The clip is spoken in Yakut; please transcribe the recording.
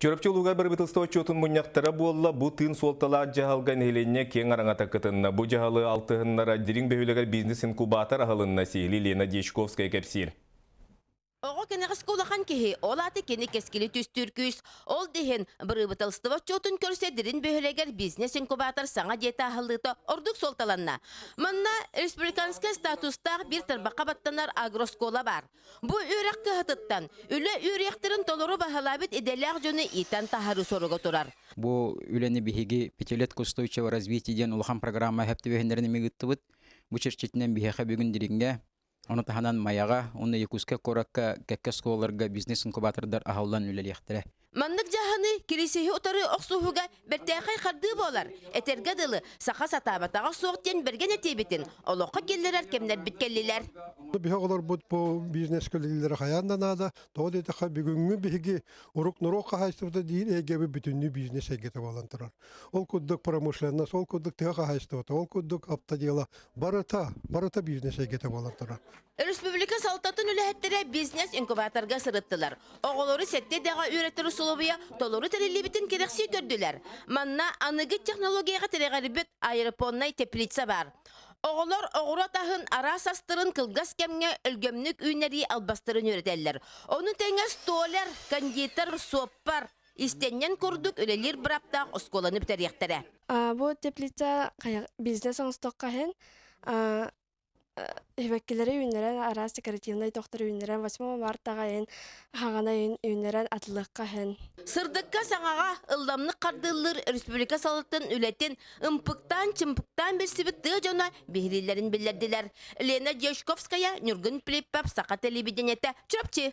Чурапчы улууһугар бырабыыталыстыба отчуотун мунньахтара буолла. Бу тыын суолталаах дьаһалга нэһилиэнньэ киэҥ араҥата кытынна. Бу дьаһалы алтыһыннара Дириҥ бөһүөлэгэр бизнес-инкубатор аһылынна, сиһилии Лена Дьячковская кэпсиир. Оҕо кэнэҕэски улахан киһи, ол аата кини кэскили түстүүр күүс. Ол да иһин, бырабыыталыстыба отчуотун көрсө Дириҥ бөһүөлэгэр бизнес-инкубатор саҥа дьиэтэ аһыллыыта ордук суолталанна. Манна республиканскай статустаах биир тарбахха баттанар агроскуола баар. Бу үөрэх кыһатыттан үлэ үөрүйэхтэрин толору баһылаабыт идэлээх дьону иитэн таһаарыы соруга турар. Бу үлэни биһиги пятилетка устойчивого развития диэн улахан программа сөп түбэһиннэрин эмиэ ыыттыбыт. Бу чэрчитинэн биһиэхэ бүгүн Дириҥҥэ, ону таһынан Майаҕа уонна Якутскай куоракка кэккэ оскуолаларга бизнес-инкубатордар аһыллан үлэлиэхтэрэ. Маннык дьаһаныы кириисиһи утары охсуһууга бэртээхэй хардыы буолар. Этэргэ дылы, саха сатаабатаҕа суох диэн бэргэн этиибитин олоххо киллэрэр кэмнэрбит кэллилэр. Биһи оҕолорбут бу бизнес үлэлииллэрэ хайаан да наада. Тоҕо диэтэххэ, бүгүҥҥү биһиги урук норуот хаһаайыстыбата диир эйгэбит бүтүннүү бизнес эйгэтэ буолан турар. Ол курдук промышленность, ол курдук тыа хаһаайыстыбата, ол курдук автодела барыта, барыта бизнес эйгэтэ буолан турар. Өрөспүүбүлүкэ салалтатын үлэһиттэрэ бизнес-инкубаторга сырыттылар. Оҕолору сэттэ идэҕэ үөрэтэр усулуобуйа толору тэриллибитин кэрэхсии көрдүлэр. Манна аныгы технологияҕа тирэҕирбит аэропоннай теплица баар. Оҕолор оҕуруот аһын араас астарын кылгас кэмҥэ өлгөмнүк үүннэрии албастарын үөрэтэллэр. Ону тэҥэ столяр, кондитер, суоппар, истэнньэн курдук үлэлиир бырааптаах оскуоланы бүтэриэхтэрэ. Бу теплица бизнес оҥостуохха иһин Эбэккилэри үүннэрэн араас декоративнай тохтору үүннэрэн 8 мартаҕа иһин хаҕана үүннэрэн атылыахха иһин. Сырдыкка саҥаҕа ылламнык хардыыллыыр республика салалтын үлэтин ымпыктаан-чымпыктаан билсибит тыа дьоно биһирииллэрин биллэрдилэр. Лена Дьячковская, Ньургун Филиппов, Саха телевидениетэ, Чурапчы.